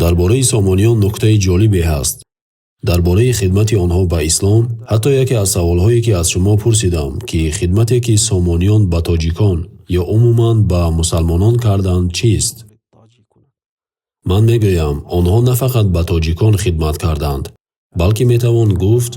Дар бораи сомониён нуктаи ҷолибе ҳаст. Дар бораи хидмати онҳо ба ислом, ҳатто яке аз саволҳое ки аз шумо пурсидам, ки хидмате ки сомониён ба тоҷикон ё умуман ба мусалмонон карданд чист? Ман мегӯям, онҳо на фақат ба тоҷикон хидмат карданд, балки метавон гуфт,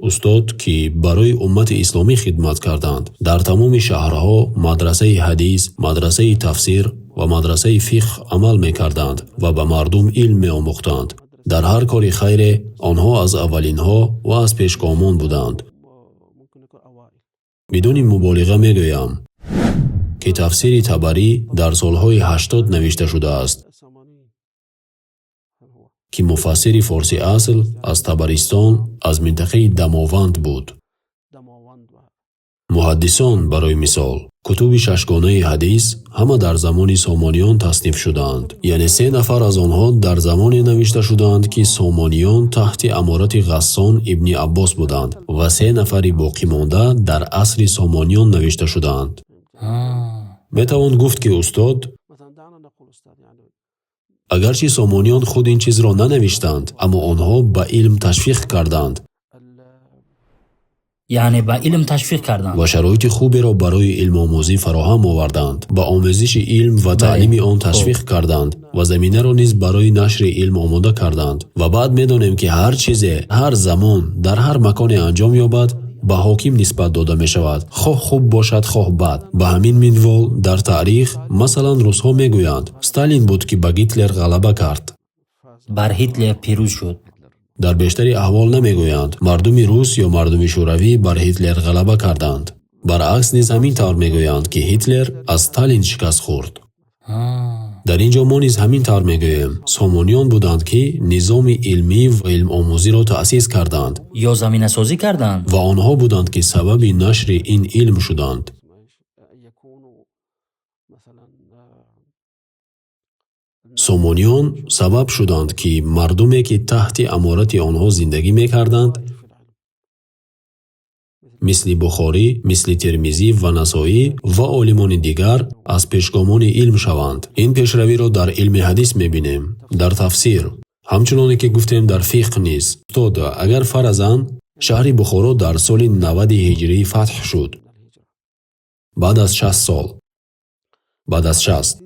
устод, ки барои уммати исломӣ хидмат карданд. Дар тамоми шаҳрҳо мадрасаи ҳадис, мадрасаи тафсир ва мадрасаи фиқҳ амал мекарданд ва ба мардум илм меомӯхтанд. Дар ҳар кори хайре онҳо аз аввалинҳо ва аз пешгомон буданд. Бидуни муболиға мегӯям, ки тафсири Табарӣ дар солҳои 80 навишта шудааст, ки муфассири форсӣ асл аз Табаристон, аз минтақаи Дамованд буд. Муҳаддисон, барои мисол, кутуби шашгонаи ҳадис ҳама дар замони сомониён тасниф шудаанд. Яъне 3 нафар аз онҳо дар замоне навишта шудаанд, ки сомониён таҳти аморати Ғассон ибни Аббос буданд ва 3 нафари боқимонда дар асри сомониён навишта шудаанд. Метавон гуфт, ки устод, агарчи сомониён худ ин чизро нанавиштанд, аммо онҳо ба илм ташвиқ карданд. Яъне ба илм ташвиқ карданд. Ва шароити хуберо барои илмомӯзӣ фароҳам оварданд, ба омӯзиши илм ва таълими он ташвиқ карданд ва заминаро низ барои нашри илм омода карданд. Ва баъд медонем, ки ҳар чизе ҳар замон дар ҳар маконе анҷом ёбад, ба ҳоким нисбат дода мешавад, хоҳ хуб бошад, хоҳ бад. Ба ҳамин минвол дар таърих, масалан, русҳо мегӯянд, Сталин буд, ки ба Гитлер ғалаба кард. Бар Ҳитлер пирӯз шуд. Дар бештари аҳвол намегӯянд, мардуми рус ё мардуми шӯравӣ бар Ҳитлер ғалаба карданд. Баръакс низ ҳамин тавр мегӯянд, ки Ҳитлер аз Сталин шикаст хӯрд. Дар ин ҷо мо низ ҳамин тавр мегӯем. Сомониён буданд, ки низоми илмӣ ва илмомӯзиро таъсис карданд. Ё заминасозӣ карданд. Ва онҳо буданд, ки сабаби нашри ин илм шуданд. Сомониён сабаб шуданд, ки мардуме, ки таҳти аморати онҳо зиндагӣ мекарданд, мисли Бухорӣ, мисли Термизӣ ва Насоӣ ва олимони дигар аз пешгомони илм шаванд. Ин пешравиро дар илми ҳадис мебинем, дар тафсир, ҳамчуноне ки гуфтем, дар фиқҳ низ. Устод, агар фаразан шаҳри Бухоро дар соли 90 ҳиҷрӣ фатҳ шуд, баъд аз 60 сол, баъд аз 60,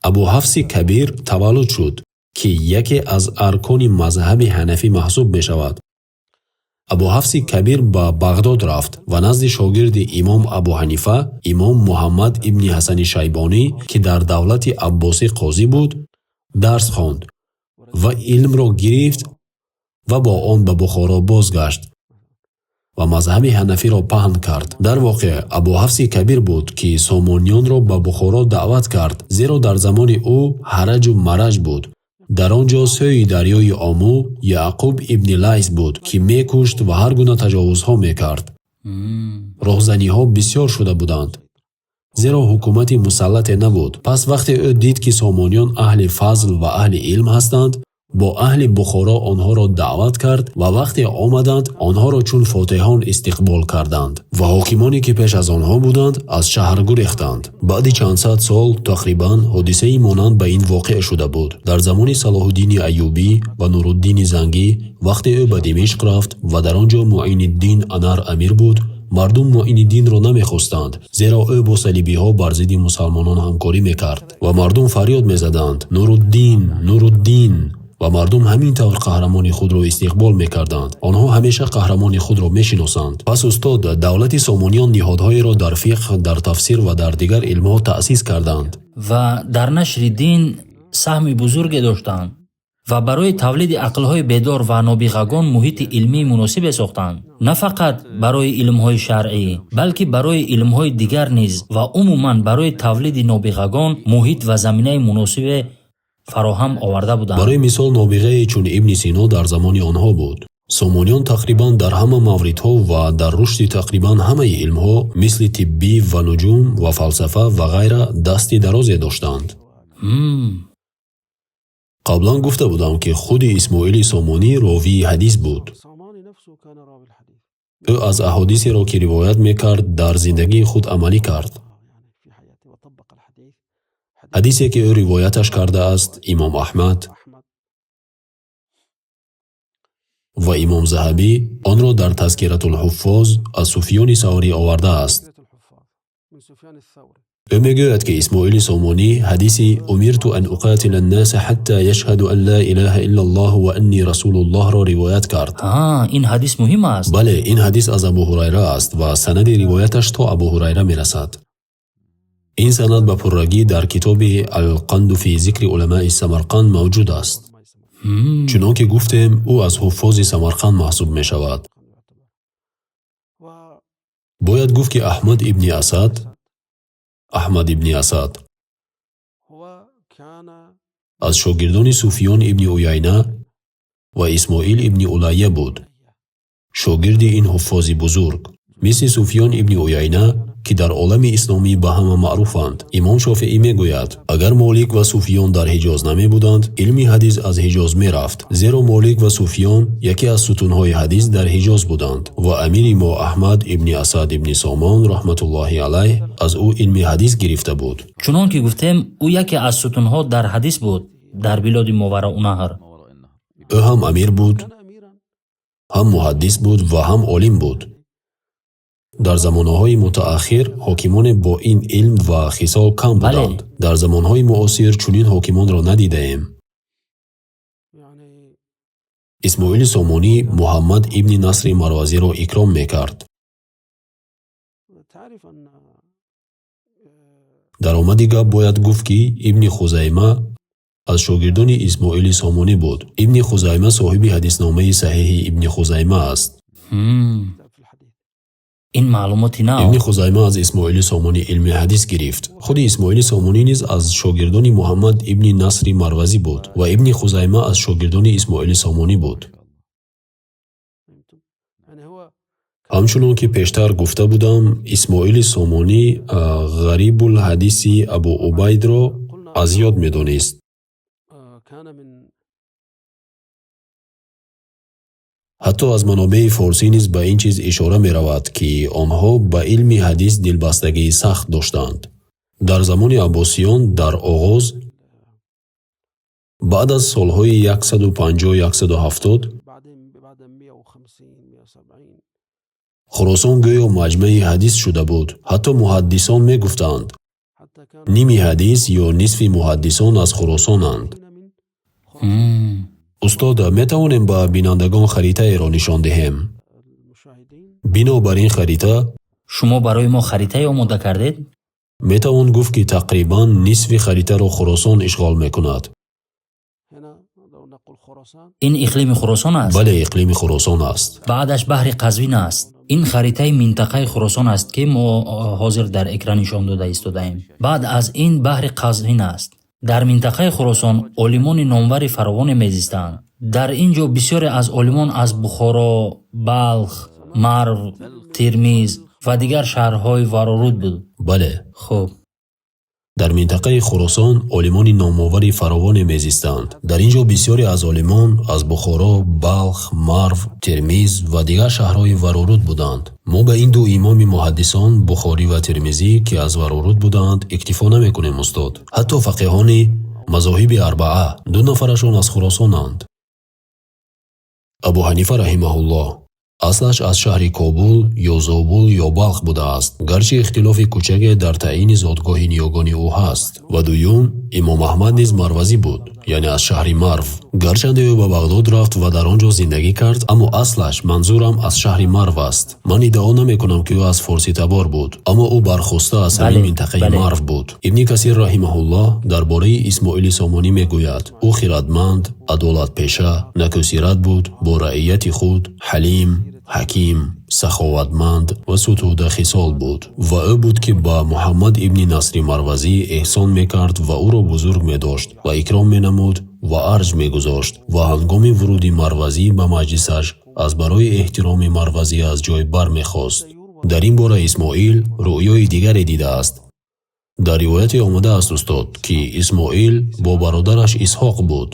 Абу Ҳафси Кабир таваллуд шуд, ки яке аз аркони мазҳаби ҳанафӣ маҳсуб мешавад. Абу Ҳафси Кабир ба Бағдод рафт ва назди шогирди имом Абу Ҳанифа, имом Муҳаммад ибни Ҳасани Шайбонӣ, ки дар давлати Аббосӣ қозӣ буд, дарс хонд ва илмро гирифт ва бо он ба Бухоро бозгашт ва мазҳаби ҳанафиро паҳн кард. Дар воқеъ, Абу Ҳафси Кабир буд, ки сомониёнро ба Бухоро даъват кард, зеро дар замони ӯ ҳараҷу мараҷ буд. Дар он ҷо сӯи дарёи Ому Яъқуб ибни Лайс буд, ки мекушт ва ҳар гуна таҷовузҳо мекард. Роҳзаниҳо бисёр шуда буданд, зеро ҳукумати мусаллате набуд. Пас вақте ӯ дид, ки сомониён аҳли фазл ва аҳли илм ҳастанд, бо аҳли Бухоро онҳоро даъват кард ва вақте омаданд, онҳоро чун фотеҳон истиқбол карданд ва ҳокимоне, ки пеш аз онҳо буданд, аз шаҳр гурехтанд. Баъди чанд сад сол тақрибан ҳодисаи монанд ба ин воқеъ шуда буд. Дар замони Салоҳуддини Аюбӣ ва Нуруддини Зангӣ, вақте ӯ ба Димишқ рафт ва дар он ҷо Муиниддин Анар амир буд, мардум Муиниддинро намехостанд, зеро ӯ бо салибиҳо бар зидди мусалмонон ҳамкорӣ мекард ва мардум фарёд мезаданд: Нуруддин, Нуруддин! Ва мардум ҳамин тавр қаҳрамони худро истиқбол мекарданд. Онҳо ҳамеша қаҳрамони худро мешиносанд. Пас устод, давлати сомониён ниҳодҳоеро дар фиқҳ, дар тафсир ва дар дигар илмҳо таъсис карданд. Ва дар нашри дин саҳми бузурге доштанд ва барои тавлиди ақлҳои бедор ва нобиғагон муҳити илмии муносибе сохтанд. На фақат барои илмҳои шаръӣ, балки барои илмҳои дигар низ ва умуман барои тавлиди нобиғагон муҳит ва заминаи муносибе фароҳам оварда буданд. Барои мисол, нобиғае чун Ибни Сино дар замони онҳо буд. Сомониён тақрибан дар ҳама мавридҳо ва дар рушди тақрибан ҳамаи илмҳо, мисли тиббӣ ва нуҷум ва фалсафа ва ғайра, дасти дарозе доштанд. Қаблан гуфта будам, ки худи Исмоили Сомонӣ ровии ҳадис буд. Ӯ аз аҳодисеро, ки ривоят мекард, дар зиндагии худ амалӣ кард. Ҳадисе, ки ӯ ривояташ кардааст, имом Аҳмад ва имом Заҳабӣ онро дар Тазкиратул-ҳуффоз аз Суфёни Саврӣ овардааст. Ӯ мегӯяд, ки Исмоили Сомонӣ ҳадиси «Умирту ан уқотила ан-носа ҳатто яшҳаду ан ло илоҳа иллаллоҳ ва аннӣ расулуллоҳ-ро ривоят кард. Ин ҳадис муҳим аст. Бале, ин ҳадис аз Абу Ҳурайра аст ва санади ривояташ то Абу Ҳурайра мерасад. Ин санад ба пуррагӣ дар китоби Ал-Қанду фи зикри уламои Самарқанд мавҷуд аст. Чунон ки гуфтем, ӯ аз ҳуффози Самарқанд маҳсуб мешавад. Бояд гуфт, ки Аҳмад ибни Асад аз шогирдони Суфиён ибни Уяйна ва Исмоил ибни Улайя буд. Шогирди ин ҳуффози бузург, мисли Суфиён ибни Уяйна, ки дар олами исломӣ ба ҳама маъруфанд. Имом Шофеӣ мегӯяд, агар Молик ва Суфиён дар Ҳиҷоз намебуданд, илми ҳадис аз Ҳиҷоз мерафт, зеро Молик ва Суфиён яке аз сутунҳои ҳадис дар Ҳиҷоз буданд ва амири мо Аҳмад ибни Асад ибни Сомон раҳматуллоҳи алайҳ аз ӯ илми ҳадис гирифта буд. Чунон ки гуфтем, ӯ яке аз сутунҳо дар ҳадис буд дар билоди Мовароуннаҳр. Ӯ ҳам амир буд, ҳам муҳаддис буд ва ҳам олим буд. Дар замонаҳои мутааххир ҳокимоне бо ин илм ва хисол кам буданд. Дар замонҳои муосир чунин ҳокимонро надидаем. Исмоили Сомонӣ Муҳаммад ибни Насри Марвазиро икром мекард. Дар омади гап бояд гуфт, ки ибни Хузайма аз шогирдони Исмоили Сомонӣ буд. Ибни Хузайма соҳиби ҳадисномаи саҳеҳи ибни Хузайма аст. Ин маълумоти нав. Ибни Хузайма аз Исмоили Сомонӣ илми ҳадис гирифт. Худи Исмоили Сомонӣ низ аз шогирдони Муҳаммад ибни Насри Марвазӣ буд ва ибни Хузайма аз шогирдони Исмоили Сомонӣ буд. Ҳамчунон ки пештар гуфта будам, Исмоили Сомонӣ ғарибулҳадиси Абу Убайдро аз ёд медонист. Ҳатто аз манобеи форсӣ низ ба ин чиз ишора меравад, ки онҳо ба илми ҳадис дилбастагии сахт доштанд. Дар замони Аббосиён дар оғоз, баъд аз солҳои 150-170, Хуросон гӯё маҷмаи ҳадис шуда буд. Ҳатто муҳаддисон мегуфтанд, ними ҳадис ё нисфи муҳаддисон аз Хуросонанд. Устод, метавонем ба бинандагон харитаеро нишон диҳем. Бино бар ин харита, Шумо барои мо харитае омода кардед? Метавон гуфт, ки тақрибан нисфи харитаро Хуросон ишғол мекунад. Ин иқлими Хуросон аст? Бале, иқлими Хуросон аст. Баъдаш баҳри Қазвин аст. Ин харитаи минтақаи Хуросон аст, ки мо ҳозир дар экран нишон дода истодаем. Баъд аз ин баҳри Қазвин аст. Дар минтақаи Хуросон олимони номвари фаровоне мезистанд. Дар ин ҷо бисёре аз олимон аз Бухоро, Балх, Марв, Термиз ва дигар шаҳрҳои вароруд буд. Бале. Хуб. Дар минтақаи Хуросон олимони номовари фаровоне мезистанд. Дар ин ҷо бисёре аз олимон аз Бухоро, Балх, Марв, Термиз ва дигар шаҳрҳои вароруд буданд. Мо ба ин ду имоми муҳаддисон, Бухорӣ ва Термизӣ, ки аз вароруд буданд, иктифо намекунем, устод. Ҳатто фақиҳони мазоҳиби арбаа, ду нафарашон аз Хуросонанд. Абу Ҳанифа раҳимаҳуллоҳ аслаш аз шаҳри Кобул ё Зобул ё Балх будааст, гарчи ихтилофи кучаке дар таъйини зодгоҳи ниёгони ӯ ҳаст. Ва дуюм, имом Аҳмад низ марвазӣ буд, яъне аз шаҳри Марв. Гарчанде ӯ ба Бағдод рафт ва дар он ҷо зиндагӣ кард, аммо аслаш, манзурам, аз шаҳри Марв аст. Ман иддао намекунам, ки ӯ аз форситабор буд, аммо ӯ бархоста аз ҳамин минтақаи Марв буд. Ибни Касир раҳимаҳуллоҳ дар бораи Исмоили Сомонӣ мегӯяд, ӯ хирадманд, адолатпеша, накӯсират буд, бо раияти худ ҳалим, ҳаким, саховатманд ва сутудахисол буд. Ва ӯ буд, ки ба Муҳаммад ибни Насри Марвазӣ эҳсон мекард ва ӯро бузург медошт ва икром менамуд ва арҷ мегузошт ва ҳангоми вуруди Марвазӣ ба маҷлисаш аз барои эҳтироми Марвазӣ аз ҷой бармехост. Дар ин бора Исмоил рӯёи дигаре дидааст. Дар ривояте омадааст, устод, ки Исмоил бо бародараш Исҳоқ буд.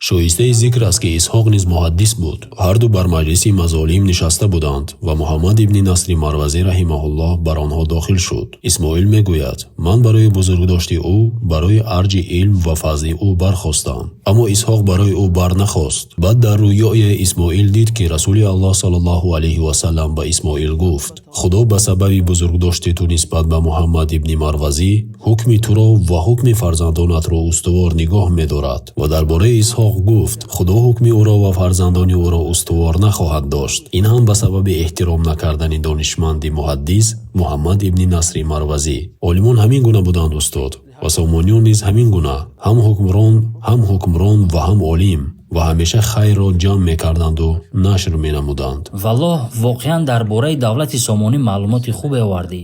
Шоистаи зикр аст, ки Исҳоқ низ муҳаддис буд. Ҳарду бар маҷлиси мазолим нишаста буданд ва Муҳаммад ибни Насри Марвазӣ раҳимаҳуллоҳ бар онҳо дохил шуд. Исмоил мегӯяд: ман барои бузургдошти ӯ, барои арҷи илм ва фазли ӯ бархостам, аммо Исҳоқ барои ӯ барнахост. Баъд дар рӯёи Исмоил дид, ки Расули Аллоҳ саллаллоҳу алайҳи васаллам ба Исмоил гуфт: Худо ба сабаби бузургдошти ту нисбат ба Муҳаммад ибни Марвазӣ ҳукми туро ва ҳукми фарзандонатро устувор нигоҳ медорад. Ва дар бораи Исҳоқ гуфт: Худо ҳукми ӯро ва фарзандони ӯро устувор нахоҳад дошт. Ин ҳам ба сабаби эҳтиром накардани донишманди муҳаддис Муҳаммад ибни Насри Марвазӣ. Олимон ҳамин гуна буданд, устод, ва сомониён низ ҳамин гуна, ҳам ҳукмрон ва ҳам олим, ва ҳамеша хайрро ҷамъ мекарданд ва нашр менамуданд. Валлоҳ, воқеан дар бораи давлати Сомонӣ маълумоти хубе овардӣ.